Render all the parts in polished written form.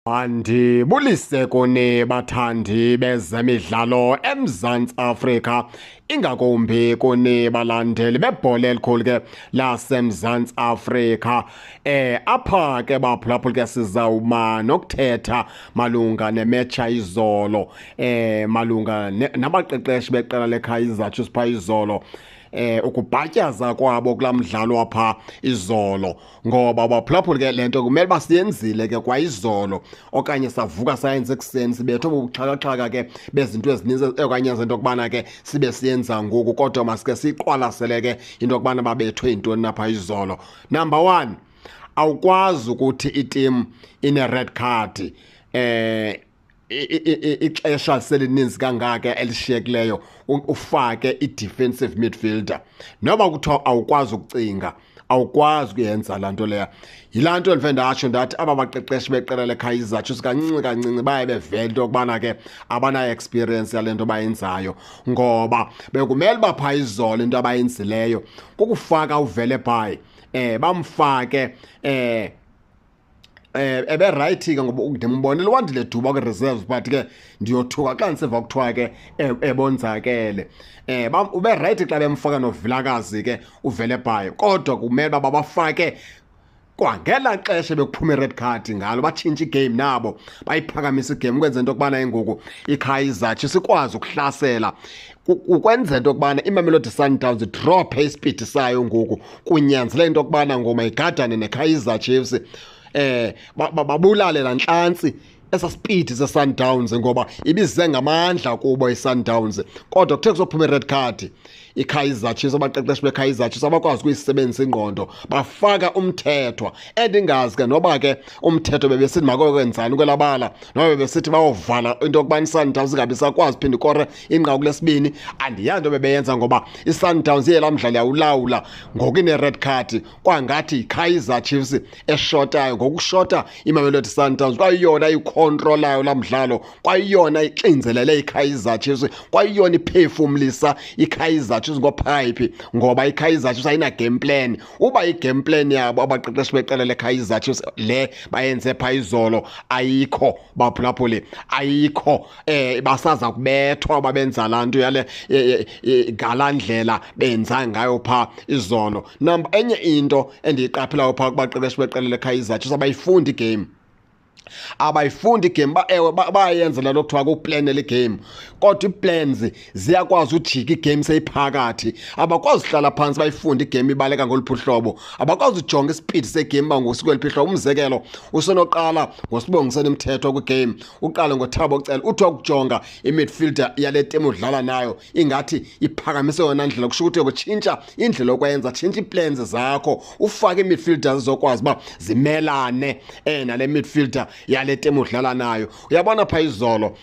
Mandibulise kuni bathandi bezemidlalo eMzantsi Afrika, ingakumbi kuni balandeli bebhola elikhulu ke laseMzantsi Afrika. Apha ke baphulaphuli ke sizawuma nokuthetha malunga nemetsha izolo, malunga nabaqeqeshi beqela leKaizer Chiefs phaa izolo. Ukubhatyaza kwabo kulaa mdlalo wapha izolo, ngoba baphulaphuli ke le nto kumele uba siyenzile ke kwayizolo okanye savuka sayenza ekuseni, sibethwe bubuxhakaxhaka ke bezinto ezininzi okanye zento yokubana ke sibe siyenza ngoku, kodwa masike siyiqwalasele ke into yokubana babethwe yintoni napha izolo. Number one, awukwazi ukuthi iteam ine-red card ixesha selininzi kangaka elishiyekileyo ufake i-defensive midfielder. Noba kuthiwa awukwazi ukucinga, awukwazi ukuyenza laa nto leya. Yilaa nto ndive ndatsho ndathi aba baqeqeshi beqela leKaizer Chiefs kancinci kancinci baye bevela into yokubana ke abanayo experience yale nto bayenzayo, ngoba bekumele uba phaa izolo into abayenzileyo kukufaka uVelebayi, bamfake ebe right ke ngoba ndimbonile uWandile Duba kwi-reserves, but ke ndiyothuka xa ndisiva kuthiwa ke ebonzakele. Ube right xa bemfaka noVilakazi ke uVelebayi, kodwa kumele uba babafake kwangela xesha bekuphuma i-red card ngalo, batshintshe igame nabo, bayiphakamise igame ukwenzela into yokubana ngoku iKaizer Chiefs ikwazi ukuhlasela, ukwenzela into yokubana iMamelodi Sundowns idrophe isipidi sayo. Ngoku kunyanzeleke into yokubana ngoku mayigadane neKaizer Chiefs, babulale laa ntlantsi esa speed se-Sundowns, ngoba ibize ngamandla kubo i-Sundowns. Kodwa kuthe kuzophuma i-red card, iKaizer Chiefs, abaqeqeshi beKaizer Chiefs abakwazi ukuyisebenzisa ingqondo, bafaka uMthethwa. Endingazi ke noba ke uMthethwa bebesithi makokwenzani kwelabala, noba bebesithi bayovala into yokubana iSundowns ingabi sakwazi phinda ikore inqaku lesibini. Andiyazi into bebeyenza, ngoba iSundowns iye laa mdlalo yawulawula. Ngoku ine-red card, kwangathi yiKaizer Chiefs eshotayo, ngokushota iMamelodi Sundowns kwayiyona ikhontrolayo laa mdlalo, kwayiyona ixinzelele iKaizer Chiefs, kwayiyona iphefumlisa iKaizer Chiefs ngophayiphi, ngoba iKaizer Chiefs ayina game plan. Uba i-game plan yabo abaqeqeshi beqela leKaizer Chiefs le bayenze phaa izolo ayikho, baphulaphuli, ayikho. Basaza kubethwa babenza laa nto yale ngalaa ndlela benza ngayo phaa izolo. Number enye into endiyiqaphelayo phaa kubaqeqeshi beqela leKaizer Chiefs, abayifundi igame, abayifundi igame. Ewe, bayayenza le nto kuthiwa kukuplanela igame, kodwa ii-plans ziyakwazi ujika igame seyiphakathi. Abakwazi uhlala phantsi bayifunde igame ibaleka ngoluphi uhlobo, abakwazi ujonga isipidi segame uba ngosuku hlobo. Umzekelo, usenoqala ngoSibongiseni Mthethwa kwigame, uqale ngoThabo Cele, uthi wakujonga imidfielder yale team udlala nayo ingathi iphakamise yona ndlela, kusho ukuthi yokutshintsha indlela yokwenza, tshintsha ii-plans zakho, ufake ii-midfielders ezizokwazi uba zimelane nale midfielder yale team udlala nayo. Uyabona phaa izolo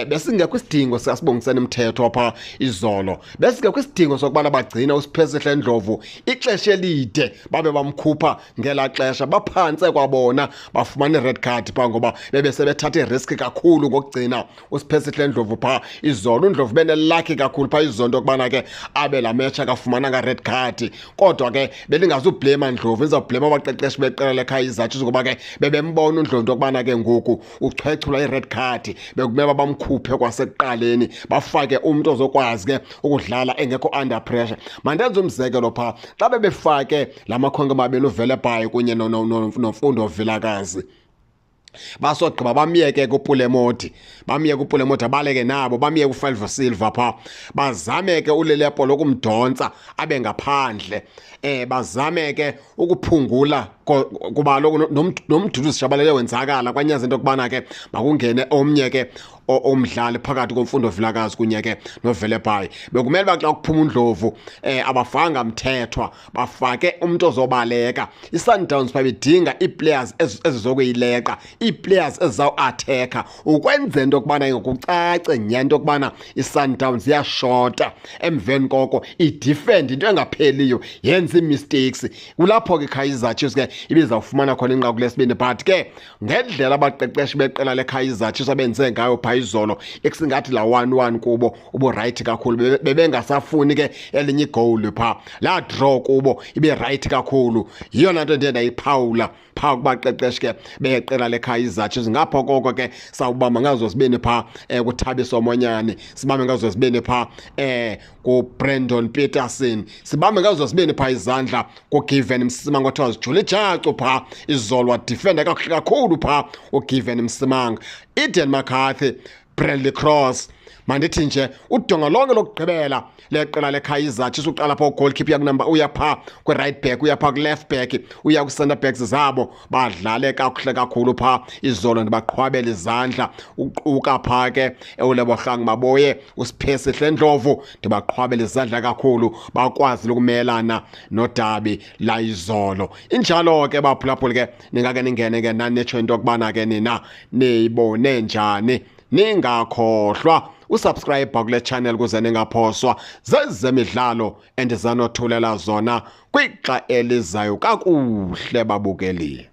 besingekho isidingo sikaSibongiseni Mthethwa phaa izolo, besingekho isidingo sokubana bagcina uSiphesihle Ndlovu ixesha elide, babe bamkhupha ngelaa xesha baphantse kwabona bafumana i-red card phaa, ngoba bebesebethatha irisk kakhulu ngokugcina uSiphesihle Ndlovu phaa izolo. UNdlovu benelucky kakhulu phaa izolo into yokubana ke abe laa match akafumananga red card, kodwa ke bendingazublema Ndlovu, ndizawublema abaqeqeshi beqela leKaizer Chiefs, ngoba ke bebembona uNdlovu into yokubana ke ngoku uchwechula i-red card. Bekumele uba bamkhuphe kwasekuqaleni, bafake umntu ozokwazi ke ukudlala engekho under pressure. Mandenze umzekelo phaa, xa bebefake la makhwenkwe mabini, uVelebayi kunye noMfundo Vilakazi, basogqiba bamyeke kuPule Mmodi, bamyeke uPule Mmodi abaleke nabo, bamyeke uFelvo Silva phaa, bazame ke uLilepo lokumdontsa abe ngaphandle, bazame ke ukuphungula kuba kaloku noMduduzi Shabalala wenzakala, kwanyaza into yokubana ke makungene omnye ke omdlali phakathi koMfundo Vilakazi kunye ke noVelebayi. Bekumele uba xa kuphuma uNdlovu abafanga Mthethwa, bafake umntu ozobaleka. I-Sundowns babidinga ii-players ezizokuyileqa, ii-players ezizawu-attack-a, ukwenzela into yokubana ngokucace nyhani into yokubana i-Sundowns iyashota. Emveni koko idefend into engapheliyo, yenza ii-mistakes. Kulapho ke Kaizer Chiefs ke Ibizawufumana khona inqaku lesibini, but ke ngendlela abaqeqeshi beqela leKaizer Chiefs abenze ngayo phaa izolo, ekusingathi la 1-1 kubo uburayithi kakhulu. Bebengasafuni ke elinye igowuli phaa, laa draw kubo ibe rayithi kakhulu. Yiyona nto ndiye ndayiphawula phaa kubaqeqeshi ke beqela leKaizer Chiefs. Ngapha koko ke sawubamba ngazo zibini phaa kuThabiso Monyane, sibambe ngazo zibini phaa kuBrandon Petersen, sibambe ngazo zibini phaa izandla kuGiven Msimang othiwa zijule ijacu phaa izolo, wadifenda kakuhle kakhulu phaa uGiven Msimang. Eden McCarthy, Bradley Cross, mandithi nje udonga lonke lokugqibela leqela leKaizer Chiefs, uqala phaa ugoalkeeper uya uya phaa kwi-right back, uya phaa ku-left back, uya kwi-center backs zabo, badlale kakuhle kakhulu phaa izolo. Ndibaqhwabela izandla, uquka phaa ke uLebogang Maboe, uSiphesihle Ndlovu, ndibaqhwabela izandla kakhulu, bakwazile ukumelana nodabi layizolo. Injalo ke baphulaphuli ke, ningake ningene ke nanitsho into yokubana ke nina niyibone njani. Ningakhohlwa usubscribe kule channel kuze ningaphoswa zezemidlalo endizanothulela zona kwixa elizayo. Kakuhle babukeli.